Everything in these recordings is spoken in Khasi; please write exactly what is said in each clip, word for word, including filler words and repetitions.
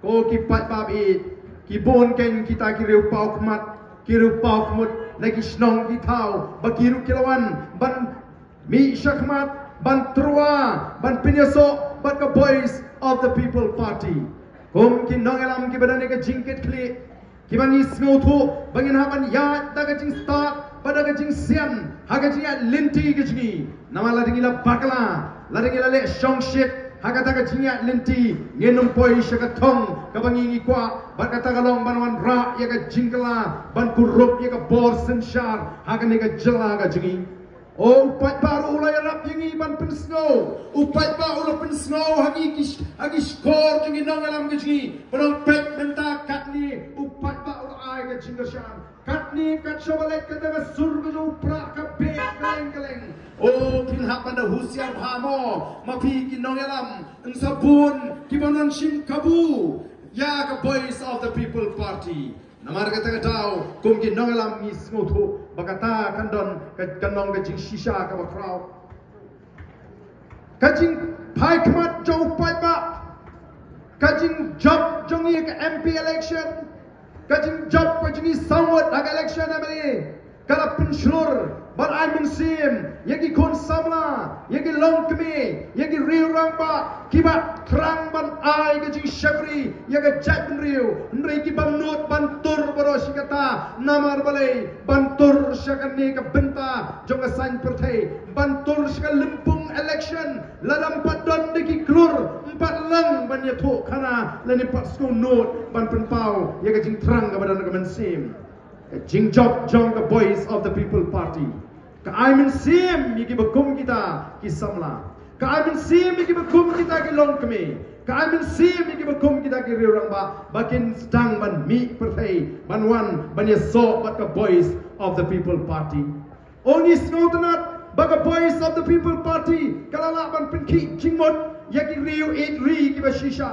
O ki paidbah, ki bun kein kita ki riewpaw khmat, ki riewpaw khmut na ki shnong ki thaw, ba ki ruh ki la wan ban mih shakhmat, ban tyrwa, ban pynïasoh bad ka Voice of the People Party. Kum ki nongïalam kiba don ïa ka jingkitkhlieh, kiba ngi sngewthuh ba ngin hap ban ïaid da ka jingstad bad da ka jingsian ha ka jingïaid lynti ka jong ngi. Namar lada ngi la bakla, lada ngi la leh shongshit ha kata ka jingïaid lynti, ngin ym poi sha ka thong kaba ngi ngi kwah, bad kata ka long ban wanrah ïa ka jingkylla, ban kurup ïa ka bor synshar ha kane ka jylla ka jong ngi. O u paidbah ruh u la ïarap ïa ngi ban pynsngew. U paidbah u la pynsngew ha ngi ki sh-, ha ki shkor jong ngi nongïalam ka jong ngi. Ba dang peit mynta katne u paidbah u la ai ka jingkyrshan. Katne kat shaba leit kata ka sur ka jong u prah ka beh kylleng kylleng. O phin hap ban da husiar bha mo ma phi ki nongïalam. Yn sa bun kiba wan shim kabu ïa ka Voice of the People Party. Namar kata ka daw, kum ki nongïalam ngi sngewthuh ba kata kan don ka, kan long ka jingshisha kaba khraw. Ka jingphai khmat jong u paidbah, ka jingjop jong ngi ha ka M P election, ka jingjop ka jong ngi saw ngut ha ka election M L A, ka la pynshlur ban ai mynsiem ïa ki khun samla, ïa ki longkmie, ïa ki riewrangbah kiba thrang ban ai ka jingshakri ïa ka jaitbynriew. Hynrei ki bym nud ban tur baroh shi katta. Namar balei? Ban tur sha kane ka bynta jong ka saiñ pyrthei, ban tur sha ka lympung election, lada ym pat don da ki klur, ym pat long ban ïathuh khana lane ym pat sngewnud ban pynpaw ïa ka jingthrang kaba don ha ka mynsiem. Ka jingjop jong ka Voice of the People Party ka ai mynsiem ïa kiba kum kita ki samla, ka ai mynsiem ïa kiba kum kita ki longkmie, ka ai mynsiem ïa kiba kum kita ki riewrangbah ba kin sdang ban mih pyrthei ban wan ban ïasoh bad ka Voice of the People Party. O ngi sngewtynnat ba ka Voice of the People Party ka la lah ban pynkhih jingmut ïa ki riew ïeit ri kiba shisha.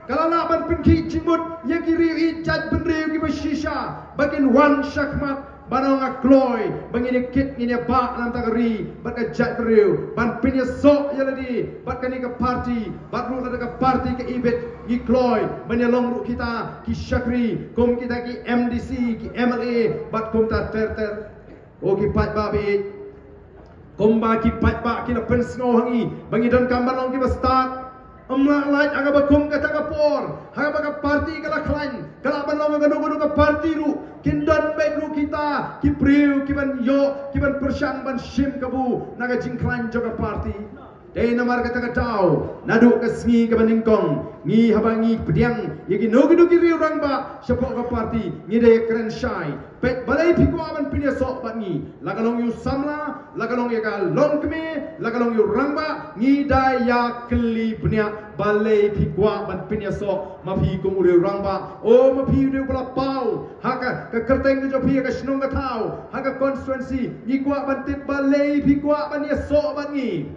Ka la lah ban pynkhih jingmut ïa ki riew ïeit jaitbynriew kiba shisha ba kin wan shakhmat ban ong, nga kloi ba ngin ïa kit, ngin ïa bah na ka bynta ka ri bad ka jaitbynriew, ban pynïasoh ïa lade bad kane ka party, bad ruh lada ka party ka ibit, ngi kloi ban ïalong ruh kita ki shakri kum kita ki M D C, ki M L A bad kumta ter ter. O ki paidbah, kumba ki paidbah ki la pynsngew ha ngi ba ngi donkam ban long kiba stad, ym lah lait ha kaba kum kata ka por, ha kaba ka party ka la khlaiñ, ka lah ban long ha kano kano ka party ruh, kin don beit ruh kita ki briew kiban ïoh, kiban pyrshang ban shim kabu na ka jingkhlaiñ jong ka party. Dei namar kata ka daw, naduh ka sngi kaba nyngkong, ngi, haba ngi pdiang ïa kino kino ki riewrangbah shapoh ka party, ngi dei kren shai. Peit balei phi kwah ban pynïasoh bad ngi. La ka long ïa u samla, la ka long ïa ka longkmie, la ka long ïa u rangbah, ngi da ïa kylli bniah balei phi kwah ban pynïasoh ma phi kum u riewrangbah. O ma phi u dei uba la paw ha ka, ka kyrteng ka jong phi ha ka shnong ka thaw, ha ka constituency, ngi kwah ban tip balei phi kwah ban ïasoh bad ngi.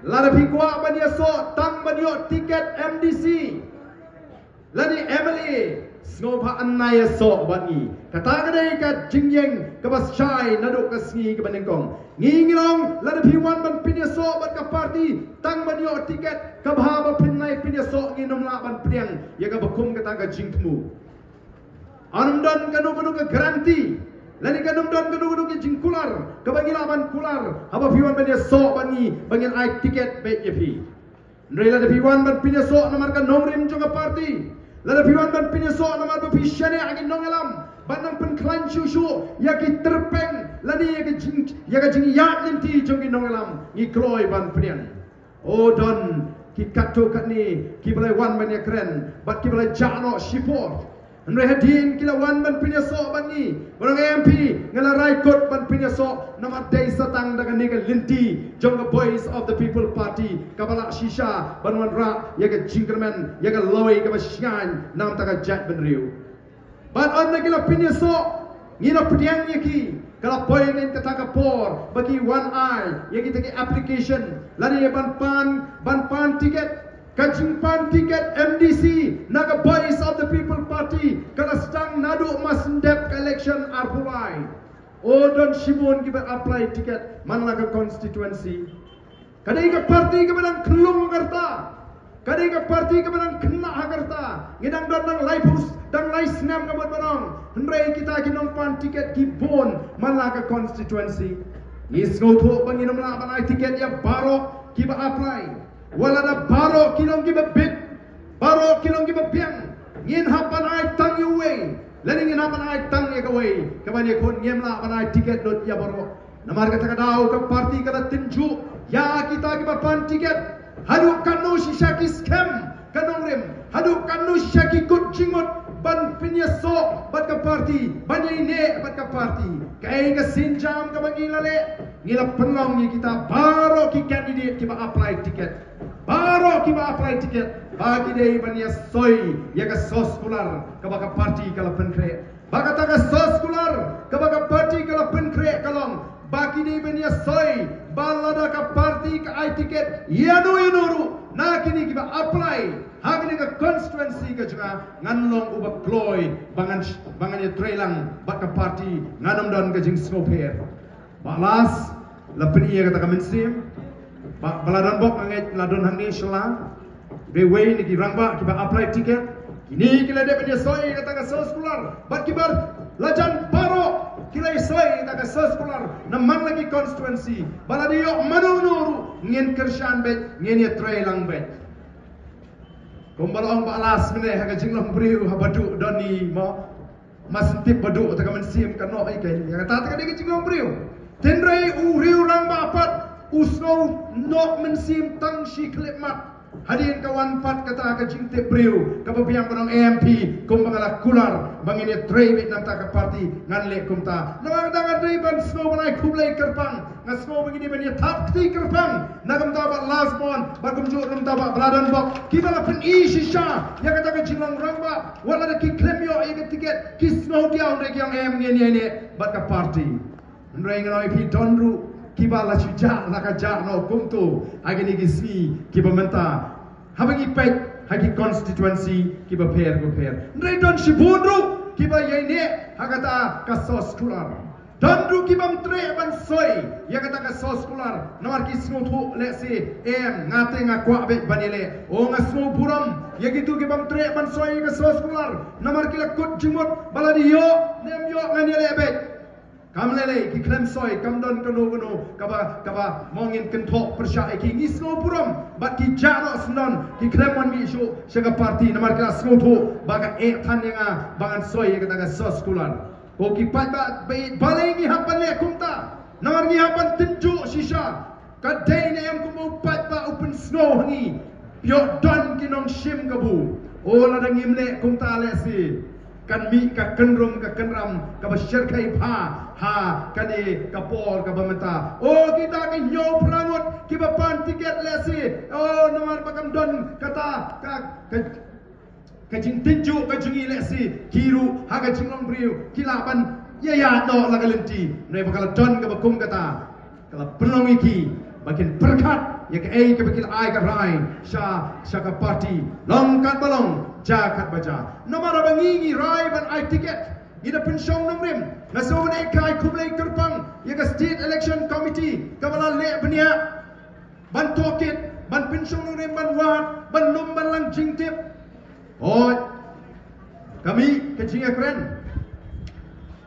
Lada phi kwah ban ïasoh tang ban ïoh tiket M D C lane M L A, sngewbha ïa soh bad ngi. Kata ka dei ka jingïeng kaba shai naduh ka sngi kaba nyngkong. Ngi ngi long, lada phi wan ban pynïasoh bad ka party tang ban ïoh tiket, kaba ha ba phin nai pynïasoh, ngin ym lah ban pdiang ïa kaba kum kata ka jingthmu. Ym don kano kano ka guarantee lane ym don kano kano ka jingkular kaba ngi lah ban kular haba phi wan ban ïasoh bad ngi ba ngin ai tiket beit ïa phi. Hynrei lada phi wan ban pynïasoh namar ka nongrim jong ka party, lada phi wan ban pynïasoh namar ba phi shaniah ha ki nongïalam ban nang pynkhlaiñ shuh shuh ïa ki tyrpeng lane ïa ka jing, ïa ka jingïaid lynti jong ki nongïalam, ngi kloi ban pdiang. O don ki katto katne kiba la wan ban ïakren bad kiba la jah noh shipor. Hynrei hadien ki la wan ban pynïasoh bad ngi, ba ong, em, phi, nga la rai kut ban pynïasoh namar dei sa tang da kane ka lynti jong ka Voice of the People Party kaba lah shisha ban wanrah ïa ka jingkyrmen, ïa ka lawei kaba shngaiñ na ka bynta ka jaitbynriew. Bad ynda ki la pynïasoh, ngi la pdiang ïa ki, ka la poi kein kata ka por ba ki wan ai ïa kita ki application lane ban pan, ban pan tiket. Ka jingpan tiket M D C na ka Voice of the People Party ka la sdang naduh mar shen dep ka election arphew lai. O don shibun kiba apply tiket man la ka constituency. Ka dei ka party kaba dang khlung ka rta. Ka dei ka party kaba dang khynnah ha ka rta. Ngi dang don dang lai phew, dang lai snem ka mut ba nong. Hynrei kita ki nongpan tiket ki bun man la ka constituency. Ngi sngewthuh ba ngin ym lah ban ai tiket ïa baroh kiba apply. Wat la da baroh ki long kiba bit, baroh ki long kiba biang. Ngin hap ban ai tang ïa uwei. Lane ngin hap ban ai tang ïa kawei. Kaba ïakhun ngim lah ban ai tiket lut ïa baroh. Namar kata ka daw ka party ka la tynjuh ïa kita kiba pan tiket. Haduh katno shisha ki skhem ka nongrim, haduh katno shisha ki kut jingmut ban pynïasoh bad ka party, ban ïaineh bad ka party. Kaei ka sienjam kaba ngi la leh? Ngi la pynlong ïa kita baroh ki candidate kiba apply tiket, baroh kiba apply tiket, ba ki dei ban ïasoi ïa ka soskular kaba ka party ka la pynkhreh. Ba kata ka soskular kaba ka party ka la pynkhreh ka long ba ki dei ban ïasoi ba lada ka party ka ai tiket ïa no ïa no ruh na kine kiba apply ha kane ka constituency ka jong nga, ngan long uba kloi ba ngan, ba ngan ïatreilang bad ka party, ngan ym don ka jingsngewpher. Bah Las, la pyni ïa kata ka mynsiem. Bah, ba la don bok nga ngeit la don hangne sha la. Dei wei na ki rangbah kiba apply ticket. Kine ki la dep ban ïasoi ïa kata ka soskular. Bad kiba la jan baroh ki la ïasoi ïa kata ka soskular na man la ki constituency. Ba la dei ïoh mano mano ruh ngin kyrshan beit, ngin ïatreilang beit. Kumba la ong Bah Las mynne ha ka jinglong briew haba duh don i mo. Mas tip ba duh ta ka mynsiem ka noh ïa ka, ïa kata ta ka dei ka jinglong briew. Tynrai u riew rangbah pat u sngew noh mynsiem tang shi khyllipmat hadien ka wan pat kata ka jingtip briew kaba biang ba nong M P, kumba nga la kular ba ngin ïatrei beit na kata ka party, ngan leh kumta. Namar kata nga dei ban sngew ban ai khublei kyrpang. Nga sngew ba ngi dei ban ïathap kti kyrpang na ka bynta Bah Lasbon bad kumjuh na ka bynta Bah Bladonbok kiba la pyni shisha ïa kata ka jinglong rangbah. Wat la da ki khlem ïoh ïa ka tiket ki sngew diaw, hynrei ki ong em, ngin ïaineh bad ka party. Hynrei ngan ong ïa phi, don ruh kiba la shu jah la ka jah noh kumto ha kine ki sngi kiba mynta haba ngi peit ha ki constituency kiba pher ba pher. Hynrei don shibun ruh kiba ïaineh ha kata ka soskular. Don ruh ki bym treh ban soi ïa kata ka soskular namar ki sngewthuh lehse, em, nga te nga kwah beit ban ïaleh. O, nga sngew burom ïa kito ki bym treh ban soi ïa ka soskular namar ki la kut jingmut ba lada ïoh ne em ïoh ngan ïaleh beit. Kam lei lei, ki khlem soi, kam don kano kano kaba, kaba mo ngin kynthoh pyrshah ïa ki. Ngi sngew burom bad ki jah noh syndon, ki khlem wan mih shuh sha ka party namar ki la sngewthuh ba ka eh than ïa nga ba ngan soi ïa kata ka soskular. Ko ki paidbah, ba, balei ngi hap ban leh kumta? Namar ngi hap ban tynjuh shisha. Ka dei ne em kumba u paidbah u pynsngew ha ngi? Phi ïoh don ki nongshim kabu. O, lada ngim leh kumta lehse kan mih ka kynrum ka kynram kaba shyrkhei bha ha kane ka por kaba mynta. O, kita ki hynñiew phra ngut kiba pan tiket lehse, o, namar ba kam don kata ka, ka ka jingtynjuh ka jong ngi lehse ki ruh ha ka jinglong briew ki lah ban ïaid noh la ka lynti. Hynrei ba ka la don kaba kum kata, ka la pynlong ïa ki ba kin pyrkhat ïa kaei kaba ki la ai ka rai sha, sha ka party. Long katba long, jia katba jia. Namar ba ngi, ngi rai ban ai tiket, ngi da pynshong nongrim. Nga sngewbha ban ai khublei kyrpang ïa ka State Election Committee kaba la leh bniah ban tohkit, ban pynshong nongrim, ban wad, ban lum, ban lang jingtip. Hooid, ka mih ka jingïakren.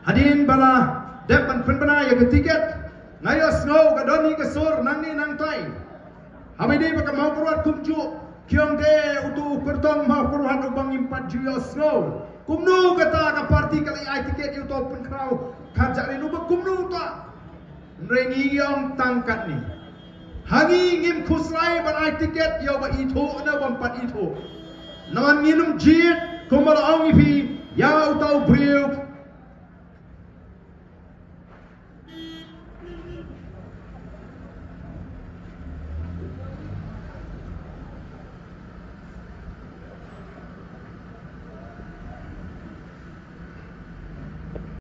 Hadien ba la dep ban pynbna ïa ka tiket, nga ïohsngew ka don hi ka sur nangne nangtai. Haba ïadei bad ka Mawkyrwat kumjuh, ki ong te uto u kyrtong Mawkyrwat uba ngim pat ju ïohsngew. Kumno kata ka party ka la ai tiket ïa uto u pynkhraw khatjari, uba kumno uta? Hynrei ngi ong tang katne. Ha ngi ngim khuslai ban ai tiket ïa uba ithuh ne uba ym pat ithuh. Namar ngin ym jied, kumba la ong ïa phi,